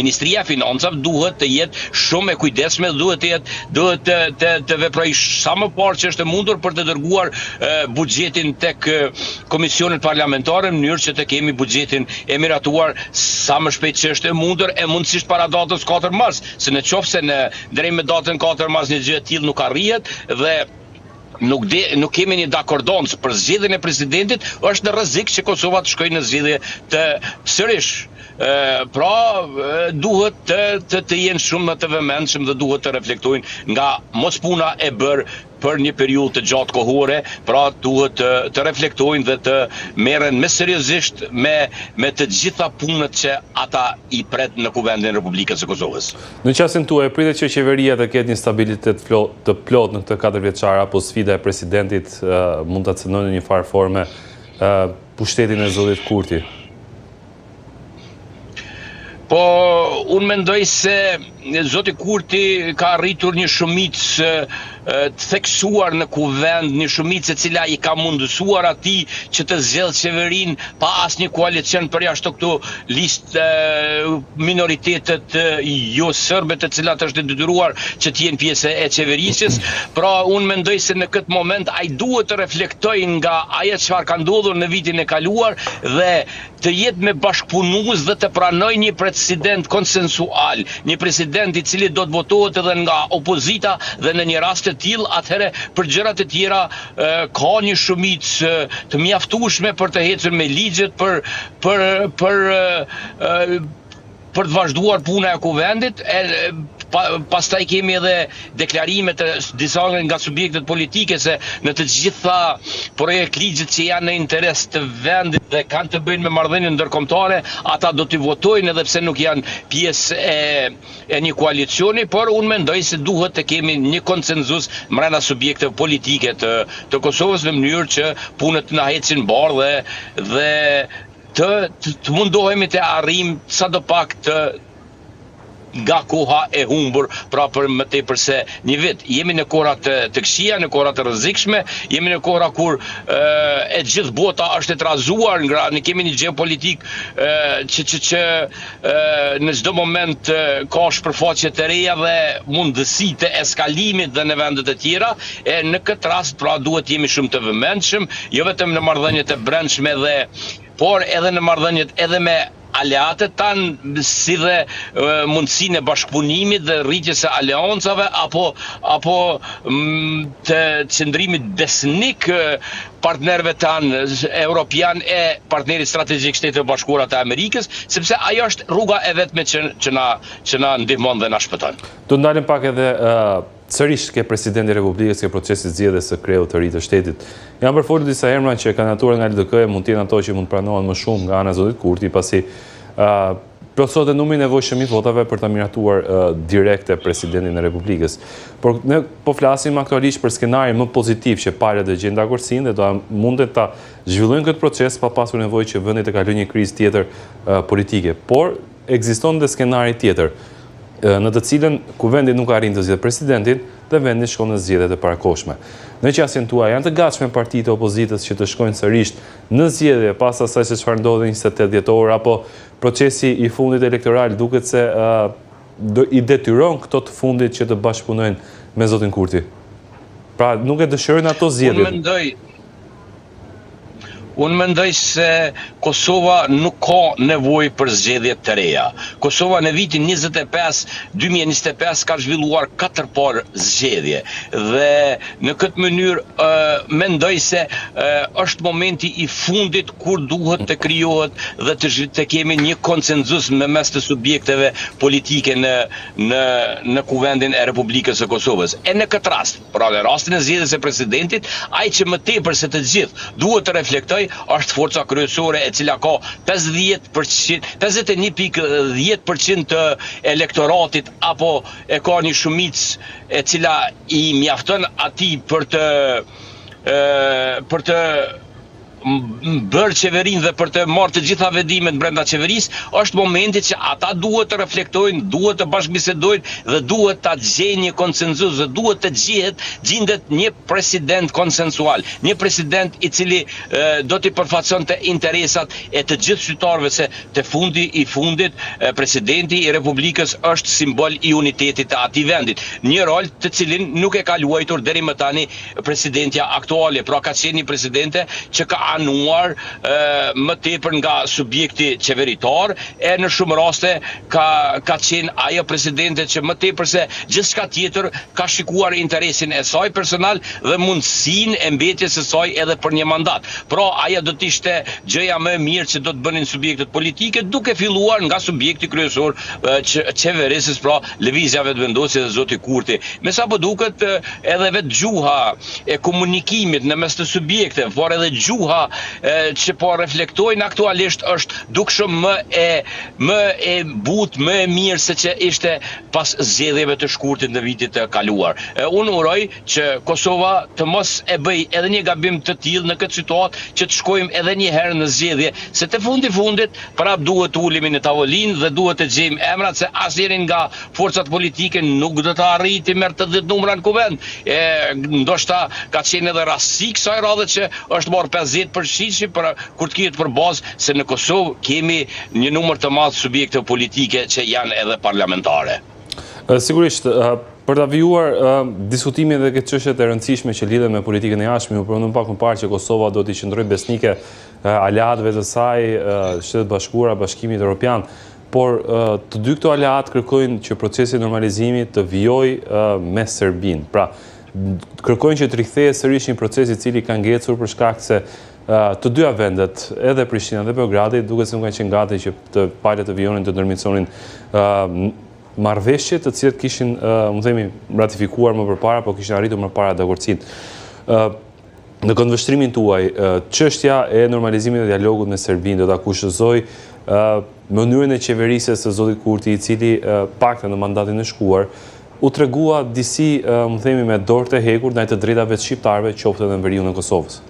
Ministria e Financave duhet të jetë shumë e kujdesshme, duhet të jetë duhet të të, të veprojë sa më parë që është e mundur për të dërguar buxhetin tek komisionet parlamentare në mënyrë që të kemi buxhetin e miratuar sa më shpejt që është e mundur e mundësisht para datës 4 mars, se në qoftë se në deri me datën 4 mars një gjë e tillë nuk arrihet dhe nuk de, nuk kemi një dakordancë për zgjedhjen e presidentit, është në rrezik që Kosova të shkojë në zgjedhje të sërish. Pra, duhet të, të, të jenë shumë më të vëmendshëm dhe duhet të reflektojnë nga mospuna e bërë për një periudhë të gjatë kohore, pra duhet të, të reflektojnë dhe të merren më seriozisht me, me të gjitha punët që ata i pret në Kuvendin e Republikës së Kosovës. Në qasjen tuaj, pritet që qeveria të ketë një stabilitet të plotë në këtë katërvjeçar apo sfida e presidentit mund ta cenojë në një farë forme pushtetin e zotit Kurti? Po, unë mendoj se zoti Kurti ka arritur një shumicë të theksuar në Kuvend, një shumicë e cila i ka mundësuar atij që të zgjedhë qeverinë pa asnjë koalicion përjashto këto listë minoritetet jo serbe të cilat është e detyruar që të jenë pjesë e qeverisjes. Pra unë mendoj se në këtë moment ai duhet të reflektojë nga ajo çfarë ka ndodhur në vitin e kaluar dhe të jetë me bashkëpunues dhe të pranojë një president konsensual, një president i cili do të votohet edhe nga opozita dhe në një rast të tillë atëherë për gjërat e tjera ka një shumicë të mjaftueshme për të ecur me ligjet për për për për të vazhduar puna e kuvendit, e, pa, pastaj kemi edhe deklarime të disa nga subjektet politike se në të gjitha projektligjet që janë në interes të vendit dhe kanë të bëjnë me marrëdhënie ndërkombëtare, ata do t'i votojnë edhe pse nuk janë pjesë e e një koalicioni, por unë mendoj se duhet të kemi një konsensus mbrenda subjekteve politike të të Kosovës në mënyrë që punët të na ecin mbarë dhe dhe të, të, të mundohemi të arrijmë sado pak të nga koha e humbur, pra për më tepër se një vit. Jemi në kohra të, të këqija, në kohra të rrezikshme, jemi në kohra kur e, e gjithë bota është e trazuar, nga ne kemi një gjeopolitikë që që që e, në çdo moment e, ka shpërfaqje të reja dhe mundësi të eskalimit dhe në vendet e tjera, e në këtë rast pra duhet jemi shumë të vëmendshëm, jo vetëm në marrëdhëniet e brendshme dhe por edhe në marrëdhëniet edhe me aleatët tanë si dhe mundësinë e bashkëpunimit dhe rritjes së aleancave apo apo të qëndrimit besnik partnerëve tanë europian e partnerit strategjik Shteteve të Bashkuara të Amerikës, sepse ajo është rruga e vetme që që na që na ndihmon dhe na shpëton. Do të ndalem pak edhe Sërish ke Presidenti i Republikës ke procesi i zgjedhjes së kreut të ri të shtetit. Janë përfolur disa emra që kandidatuar nga LDK-ja mund të jenë ato që mund të pranohen më shumë nga ana e zotit Kurti, pasi plotësohet numri i nevojshëm i votave për ta miratuar direkte presidentin e Republikës. Por ne po flasim aktualisht për skenarin më pozitiv që palët të gjejnë dakordësinë dhe do mundet ta zhvillojnë këtë proces pa pasur nevojë që vendi të kalojë një krizë tjetër politike. Por ekziston dhe skenari tjetër. në të cilën kuvendi nuk arrin të zgjedhë presidentin dhe vendi shkon në zgjedhje të parakohshme. Në qasjen tuaj, janë të gatshme partitë e opozitës që të shkojnë sërish në zgjedhje pas asaj se çfarë ndodhi 28 dhjetor apo procesi i fundit elektoral duket se i detyron këto të fundit që të bashkëpunojnë me zotin Kurti. Pra, nuk e dëshirojnë ato zgjedhje. Unë mendoj, Unë mendoj se Kosova nuk ka nevojë për zgjedhje të reja. Kosova në vitin 25, 2025 ka zhvilluar katër palë zgjedhje dhe në këtë mënyrë mendoj se është momenti i fundit kur duhet të krijohet dhe të, të kemi një konsensus në mes të subjekteve politike në në në Kuvendin e Republikës së Kosovës. E në këtë rast, Pra në rastin e zgjedhjes së presidentit, ai që më tepër se të gjithë duhet të reflektojë është forca kryesore e cila ka 50%, 51.10% të elektoratit apo e ka një shumicë e cila i mjafton atij për të për të bërë qeverinë dhe për të marrë të gjitha vendimet brenda qeverisë, është momenti që ata duhet të reflektojnë, duhet të bashkëbisedojnë dhe duhet ta gjejnë një konsensus dhe duhet të gjihet, gjindet një president konsensual, një president i cili do t'i përfaqësonte interesat e të gjithë qytetarëve se te fundi i fundit presidenti i Republikës është simbol i unitetit të atij vendit, një rol të cilin nuk e ka luajtur deri më tani presidentja aktuale, pra ka qenë një presidente që ka anuar më tepër nga subjekti qeveritar e në shumë raste ka ka qenë ajo presidente që më tepër se gjithçka tjetër ka shikuar interesin e saj personal dhe mundësinë e mbetjes së saj edhe për një mandat. Pra ajo do të ishte gjëja më e mirë që do të bënin subjektet politike duke filluar nga subjekti kryesor që qeverisës pra Lëvizja Vetëvendosje dhe zoti Kurti. Me sa po duket edhe vetë gjuha e komunikimit në mes të subjekteve, por edhe gjuha që po reflektojnë aktualisht është dukshëm më e më e butë, më e mirë se që ishte pas zgjedhjeve të shkurtit në vitit të kaluar. E, unë uroj që Kosova të mos e bëjë edhe një gabim të tillë në këtë situatë që të shkojmë edhe një herë në zgjedhje, se te fundi fundit prapë duhet të ulemi në tavolinë dhe duhet të gjejmë emrat se asnjëri nga forcat politike nuk do të arrijë të merr 80 numra në kuvend. E ndoshta ka qenë edhe rastësi kësaj radhe që është marrë 50 përqindshi për kur të kihet për bazë se në Kosovë kemi një numër të madh subjekteve politike që janë edhe parlamentare. Sigurisht, për ta vijuar diskutimin dhe këtë çështje të rëndësishme që lidhen me politikën e jashtme, ju përmendëm pak më parë që Kosova do t'i qëndrojë besnike aleatëve të saj, Shtetet e Bashkuara, Bashkimit Evropian. Por, të dy këto aleatë kërkojnë që procesi i normalizimit të vijojë me Serbinë. Pra, kërkojnë që të rikthehet sërish një proces i cili ka ngecur për shkak se të dyja vendet, edhe Prishtina dhe Beogradi, duket se nuk kanë qenë gati që të palët të vijonin të ndërmjetësonin marrëveshje të cilat kishin, mund të themi, ratifikuar më përpara, po kishin arritur më parë dakordësinë. Në këndvështrimin tuaj, çështja e normalizimit dhe dialogut me Serbinë do ta kushtëzojë mënyrën e qeverisjes së zotit Kurti, i cili paktën në mandatin e shkuar u tregua disi, mund të themi, me dorë të hekurt ndaj të drejtave të shqiptarëve, qoftë edhe në veriun e Kosovës.